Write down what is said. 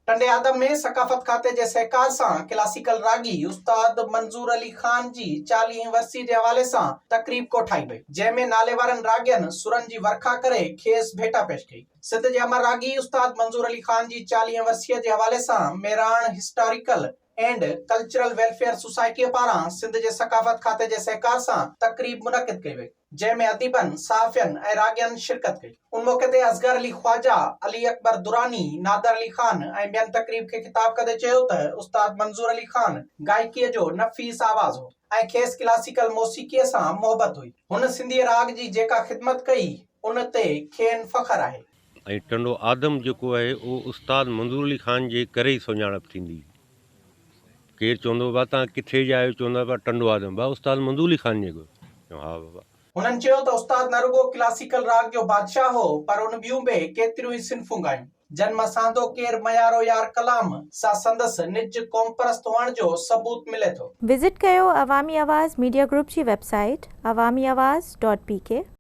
ٽنڊي آدم ۾ ثقافت کاتي جي سهڪار سان ڪلاسيڪل راڳي استاد منظور علي خان جي چاليهين ورسي جي حوالي سان تقريب ڪوٺائي وئي، جنهن ۾ ناليوارن راڳين سرن جي ورکا ڪري کيس ڀيٽا پيش ڪئي. سنڌ جي امر راڳي استاد منظور علي خان جي چاليهين ورسيء جي حوالي سان Mehran historical and cultural welfare سوسائٽيء پاران سنڌ جي ثقافت کاتي جي سهڪار سان تقريب منعقد ڪئي وئي، جنهن ۾ اديبن، صحافين ۽ راڳين شرڪت ڪئي. ان موقعي تي اصغر علي خواجه، علي اڪبر دراني، نادر علي خان ۽ ٻين تقريب کي خطاب ڪندي چيو ته استاد منظور علي خان گائيڪيء جو نفيس آواز هو ۽ کيس ڪلاسيڪل موسيقيء سان محبت هئي. هن سنڌي راڳ جي جيڪا خدمت ڪئي، ان تي کين فخر آهي. ۽ ٽنڊو آدم جيڪو آهي اهو استاد منظور علي خان جي ڪري ئي سڃاڻپ ٿيندي. ڪير چوندو بابا توهان ڪٿي جا آهيو چوندا بابا ٽنڊو آدم بابا استاد منظور علي خان جي ڪري ها بابا. هنن چيو ته استاد نه رڳو ڪلاسيڪل راڳ جو بادشاهه هو پر ان ٻيون به ڪيتريون ئي صنفون ڳايون جن مان سانڌو ڪير ميارو يار ڪلام سان سندس نج قومپرست هئڻ جو ثبوت ملي ٿو. وزٽ ڪيو عوامي آواز ميڊيا گروپ جي website Awami Awaz dot P K.